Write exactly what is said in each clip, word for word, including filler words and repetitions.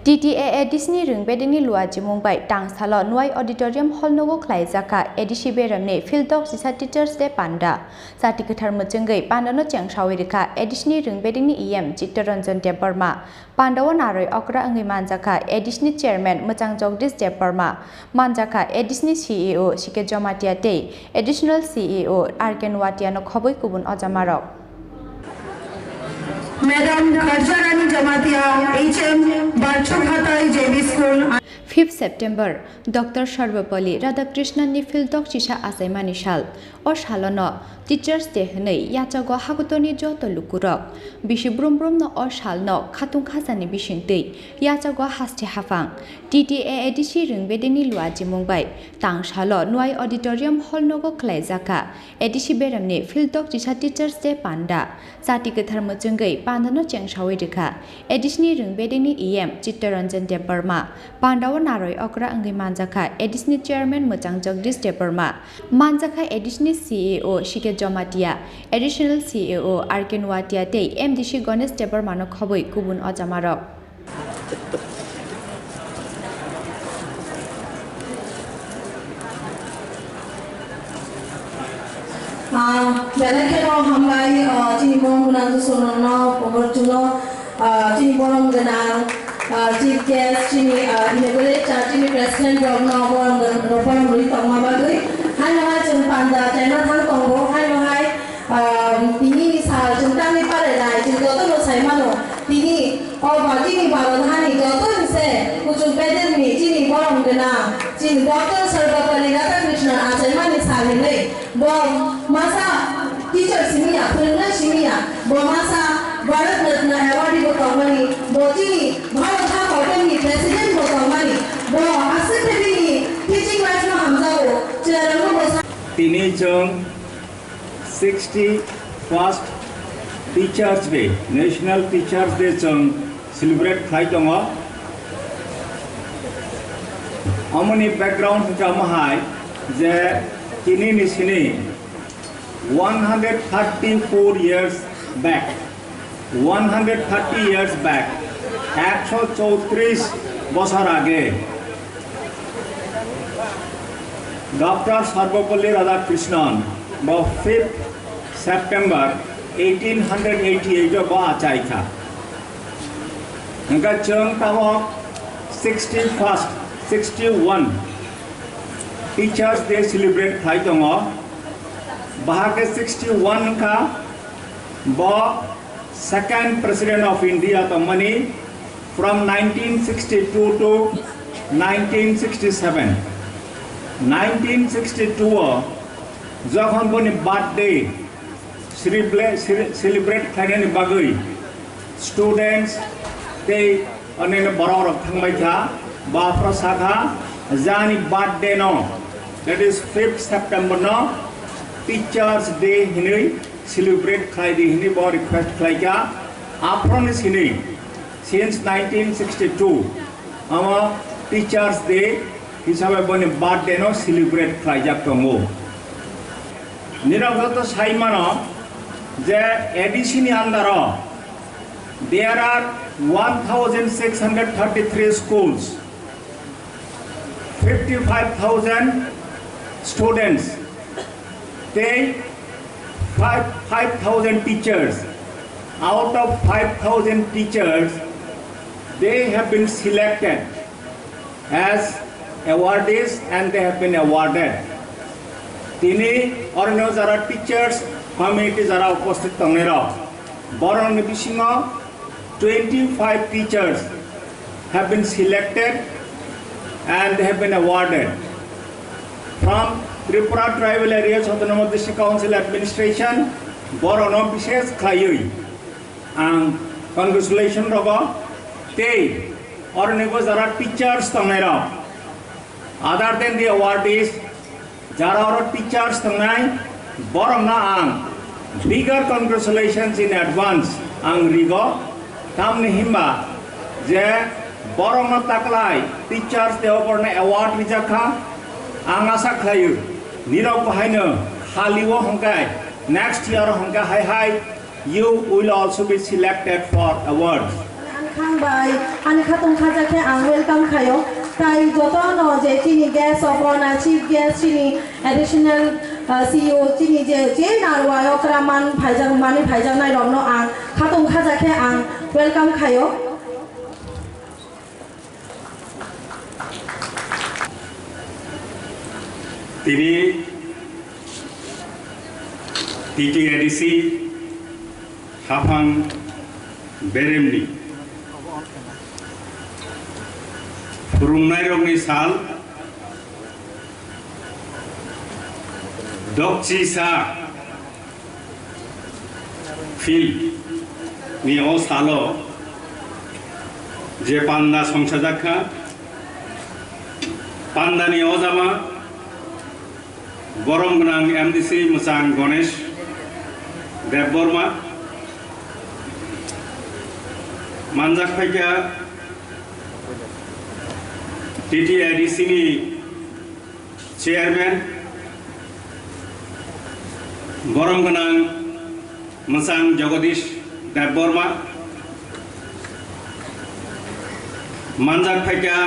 T T A A D C ni rwng bedekni luachimung bai tang salo Nwai Auditorium Hall nogo khlaijakha A D C beremni Philtok Chisa Teachers Day panda. Chati kwthar mwchwngwi pandano chengsawi rwkha A D C ni rwng bedekni E M Chittaranjan Debbarma. Pandao narwi okra wngwi manjakha A D C ni Chairman Mwchang Jagdish Debbarma, manjakha A D C ni C E O C K Jamatia tei Additional C E O R K Nwatiano khobwi kubun ojamarok. Madam Kharjarani Jamatia, H M, Barchukhatai J B School. Fifth September, Doctor Sarvepalli Radhakrishnan ni Philtok Chisa achaimani sal. O salono Teachers Day hwnwi yachago hakutorni joto lukurok. Bisi brum brumno o salno khatung khajani bisingtwi yachago haste haphang. T T A A D C rwng bedekni luachimung bai tang salo Nwai Auditorium Hall nogo khlaijakha A D C beremni Philtok Chisa Teachers Day panda. Chati kwthar mwchwngwi pandano chengsawi rwkha A D C ni rwng bedekni E M Chittaranjan Debbarma. Pandao narwi okra wngwi manjakha A D C ni Chairman Mwchang Jagdish Debbarma. Manjakha A D C ni C E O C K Jamatia, Additional C E O R K Nwatiya tei M D C Ganesh Debbarmano khobwi kubun ojamarok. Ah, belai kheno hambai, ah, chini borom gwnang Jisu nokno, pobar chulo, ah, chini borom gwnang, ah, chief guest, chini, ah, inaugurator, chini president rokno borom gwnang, borom rwi tongma bagwi. Haino hai chwng panda chaima thang tongo, haino hai, ah, tini ni sal chwng tangwi palai nai, chwng jotono sai mano, tini O ba chini Bharat hani joto ni se kuchuk bedekni chini borom gwnang, chini Doctor Sarvepalli Radhakrishnan achaimani sal hinwi bo masa teacher simi ya, phwrwngnai simi ya, bo masa Bharat Ratna award bo tongmani, bo chini Bharat Hakha Hotel ni president bo tongmani, bo aswk khe bini teaching life no hamjago, chwrairokno bo sa- Tini chwng sixty first Teachers Day, National Teachers Day chwng celebrate khlai tongo. Omoni background hwnkha omo hai je tini ni sini one hundred thirty-four years back, one hundred thirty years back, ekso chowtris bosor age, Doctor Sarvepalli Radhakrishnan bo fifth September eighteen hundred eighty-eight o bo achai kha. Hwnkhe chwng tabok sixty-first, sixty-one Teachers Day celebrate khlai tongo. Bahai khe sixty-one wngkha bo second President of India tongmani from nineteen sixty-two to nineteen sixty-seven. Nineteen sixty-two o jokhon boni birthday celebrate, celebrate khlainani bagwi students tei oneno borok rok thangbai kha, baphro sakha jani birthday no, that is fifth September no Teachers Day hinwi celebrate khlai di hinwi bo request khlai kha. Aphro ni sini since nineteen sixty-two omo Teachers Day hisabe boni birthday no celebrate khlaijak tongo. Nirok joto sai mano je A D C ni under o there are one thousand six hundred thirty-three schools, fifty-five thousand students, tei five, five thousand teachers. Out of five thousand teachers, they have been selected as awardees and they have been awarded. Tini orino jara teachers community jara uposthit tongnai rok, borokni bisingo twenty-five teachers have been selected and they have been awarded from Tripura Tribal Areas Autonomous District Council Administration. Borokno bishes khlaiwi ang congratulation rogo, tei oronibo jara teachers tongnai rok, other than the awardees, jara oro teachers tongnai, borokno ang bigger congratulations in advance ang rigo. Tamni himba je borokno taklai teachers day o borokno award rijak kha, ang asa khlaio nirok bahaino halio hwnkhe next year hwnkhe hai hai you will also be selected for awards. Hambai, ani khatung khaja khe ang welcome khaio. Tai jotono je chini guest of honor, chief guest, chini additional, uh, C E O, chini je, je narwai okra man phaijak, mani phaijaknai rokno ang khatung khaja khe ang welcome khaio. Tini T T A D C haphang beremni phwrwngnairokni sal, dokchi sa field ni o salo je panda songsajak kha, pandani o jama borom gwnang M D C mwchang Ganesh Debbarma manjak phaikha T T A D C ni chairman borom gwnang mwchang Jagadish Debbarma manjak phaikha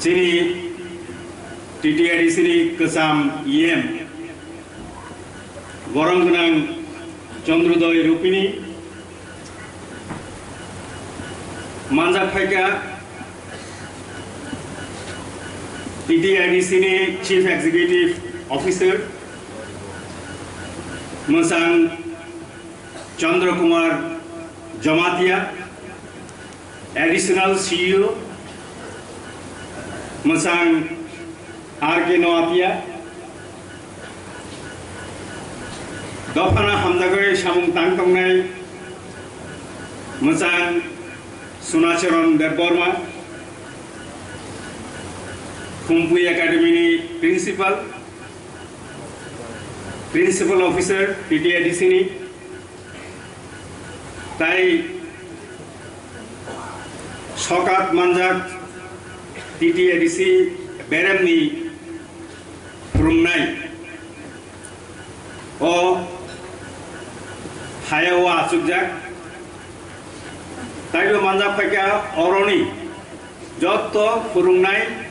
chini T T A D C ni kwcham E M borom gwnang Chandrodaya Rupini manjak phaikha T T A D C ni Chief Executive Officer mwchang Chandra Kumar Jamatia, Additional C E O mwchang R K Noatia, dophano hamjagwi samung tang tongnai mwchang Sunacharan Debbarma, Khumpui Academy ni Principal, Principal Officer T T A D C ni, tai sokat manjak T T A D C beremni phwrwngnai o hayao achukjak, taibo manjak phaikha oroni jotto phwrwngnai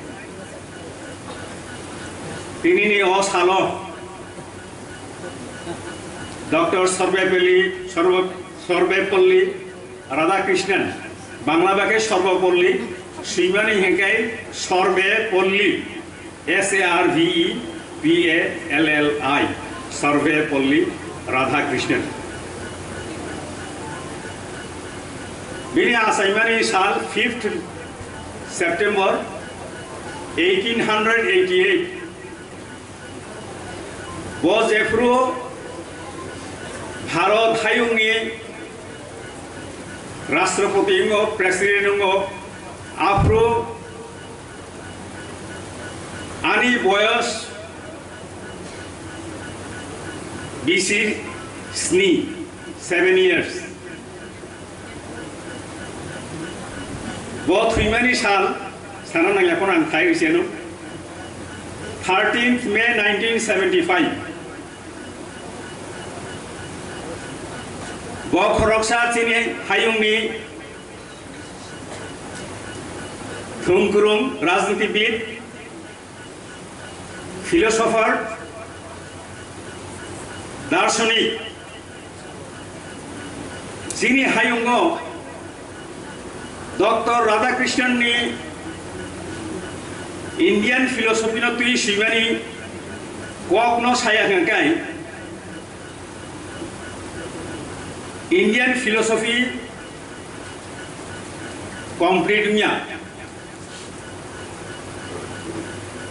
tinini o salo Doctor Sarvepalli, Sarva-, Sarvepalli Radhakrishnan, Bangla bai khe Sarvepalli, swimani hinkhe Sarvepalli, S A R V E P A L L I, Sarvepalli Radhakrishnan. Bini achaimani sal fifth September eighteen hundred eighty-eight. Bo jephru Bharat hayungni Rashtrapati wngo, President wngo, aphru ani boyos bisi sni, seven years. Bo thwimani sal sana nangya phano ang khai rwcheno. Thirteenth May nineteen seventy-five. Bo khoroksa chini hayungni thumkurung, rajnitibid, philosopher, darsonik, chini hayungo Doctor Radhakrishnan ni Indian philosophy no twi swimani kok no saya hwnkhe Indian philosophy complete wngya.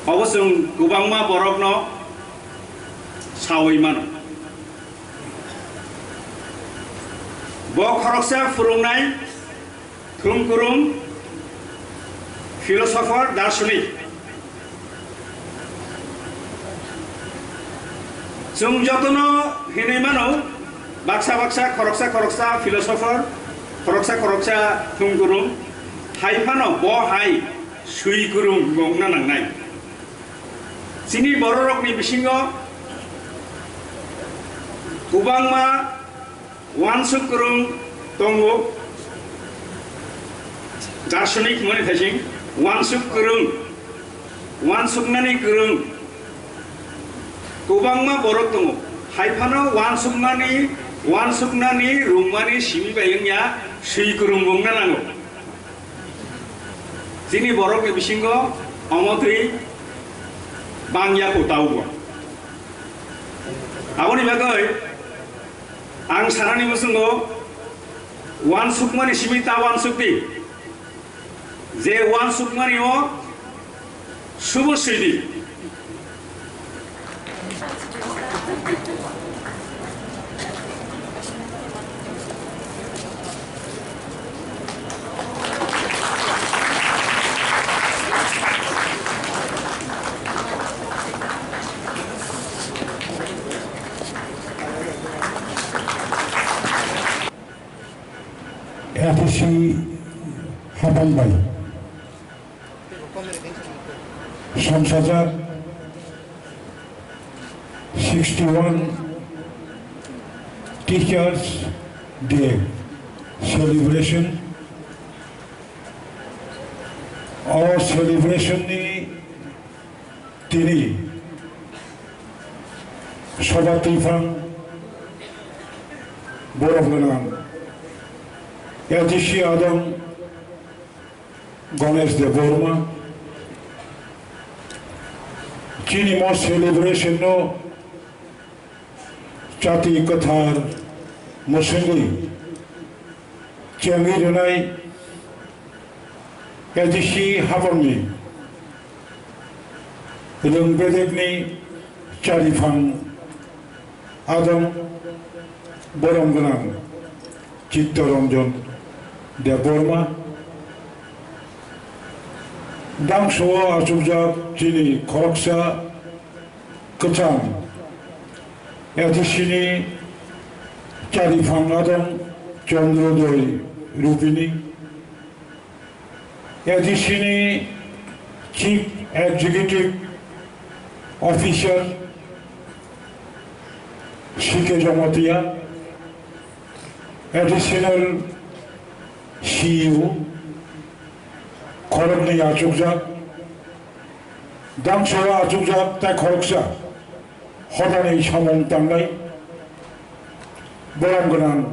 Obo chwng kwbangma borokno saui mano. Bo khoroksa phwrwngnai thumkurung, philosopher, darsonik. Chwng jotono hinwi mano, baksa baksa, khoroksa khoroksa philosopher, khoroksa khoroksa thumkurung, hai phano bo hai swikurung wngna nangnai. Chini bororokni bisingo kwbangma Uansuk kwrwng tongo, darshanik hwnmani thaising, uansuk kwrwng, uansuknani kwrwng kwbangma borok tongo. Hai phano uansukmani, uansuknani rwngmani simi bai wngya, swi kwrwngbo wngna nango. Chini borokni bisingo omo twi bangya kwtaubo. Aboni bagwi ang sanani muchungo, uansukmani simi ta uansuk di, je uansukmani o subo swi di. A D C hapang bai. Songchajak sixty-one Teachers Day celebration. O celebration ni tini soba twiphang borom gwnang A D C adong Ganesh Debbarma, chini mo celebration no chati kwthar mwswngwi chengwi rwnai A D C hapangni rwng bedekni chariphang adong borom gwnang Chittaranjan Debbarma. Dangso o achukjak chini khoroksa kwcham A D C ni chariphang adong Chandrodoi Rupini. A D C ni Chief Executive Officer C K Jamatia, Additional C E O, khoroknwi achukjak, dangso achukjak tai khoroksa, hodani samung tangnai, borom gwnang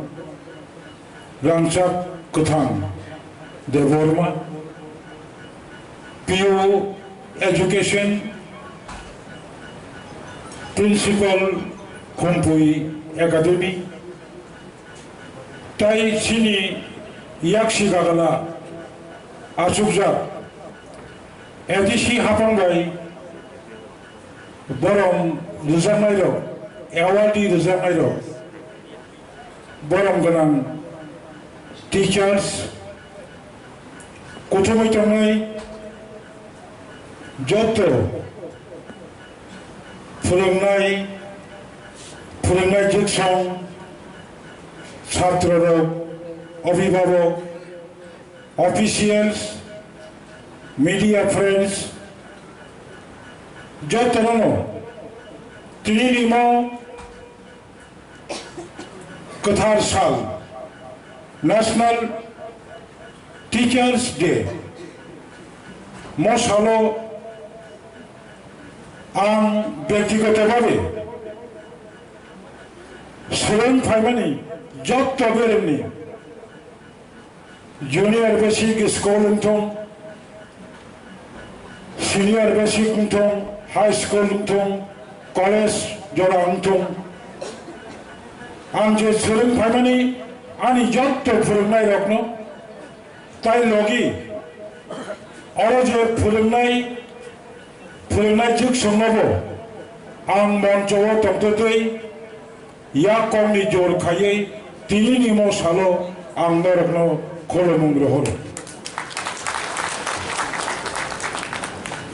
Rangchak Kwthang Debbarma, P O Education, Principal Khumpui Academy, tai chini yaksi bagala achukjak A D C hapang bai borom rwjaknairok, awardee rwjaknairok, borom gwnang teachers, kuthumwi tongnai joto phwrwngnai, phwrwngnai jwksong, chatrorok, obhibhabok, officials, media friends, jotono tini ni mo kwthar sal, National Teachers Day, mo salo ang byaktigoto bhabe swrwng phaimani jotto beremni junior basic school wngthung, senior basic wngthung, high school wngthung, college jora wngthung, ang je swrwng phaimani ani jotto phwrwngnairokno tai logi oro je phwrwngnai, phwrwngnai jwksongnobo ang moncho o tongtwtwi yak kokni jor khaiwi tini ni mo salo ang norokno khulumung rohoro.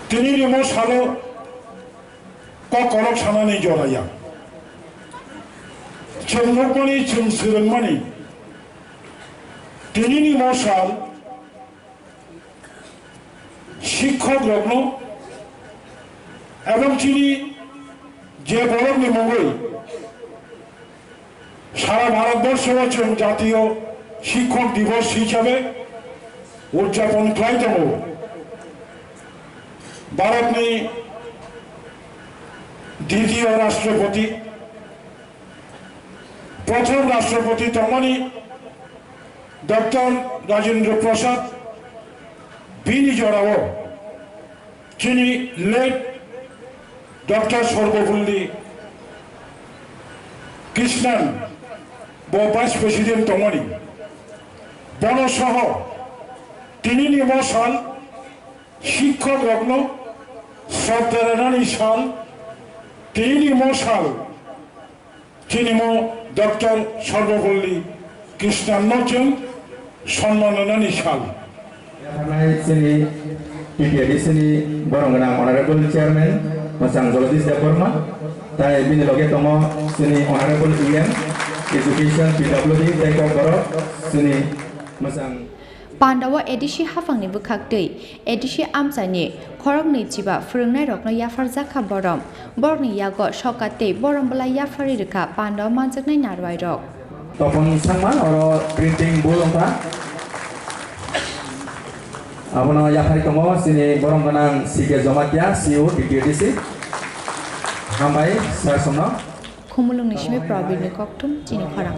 Tini ni mo salo kokolok sanani jora ya. Chwng nukmani, chwng swrwngmani tini ni mo sal shikkhokrokno ebong chini je borokni mungwi সারা ভারতবর্ষও চলুন জাতীয় শিক্ষক দিবস হিসাবে উদযাপন করাই দেব। ভারতনি দ্বিতীয় রাষ্ট্রপতি, প্রথম রাষ্ট্রপতি তমনি ডক্টর রাজেন্দ্র প্রসাদ বিনি জড়াও চিনি লেট ডক্টর সর্বপল্লী কৃষ্ণন ব ভাইস প্রেসিডেন্ট তমনি বনসহ তিনিনি মশাল শিক্ষক রত্ন শ্রদ্ধারানি সাল তিনিনি মশাল চিনিমো ডক্টর সর্বপল্লী কৃষ্ণান্ন চং সম্মাননানি সাল। Yapharnai chini T T A D C ni borong gwnang Honorable Chairman Mwchang Jagadish Debbarma, tai bini loge tongo chini Honorable E M Education P W D tei kok borok chini Mwchang. Pandao A D C haphangni bwkhaktwi A D C amchaini khoroknwi chiba phwrwngnairokno yapharjakha borom. Borokni yago sokat tei borom bwlai yapharwi rwkha pandao manjaknai narwairok. Topon Sangma oro printing bo wngkha. Abono yaphari tongo chini borom gwnang C K Jomatia, C E O T T A D C. Hambai sir somno. Khumulwngni simi Probirni kokthum chini khorang.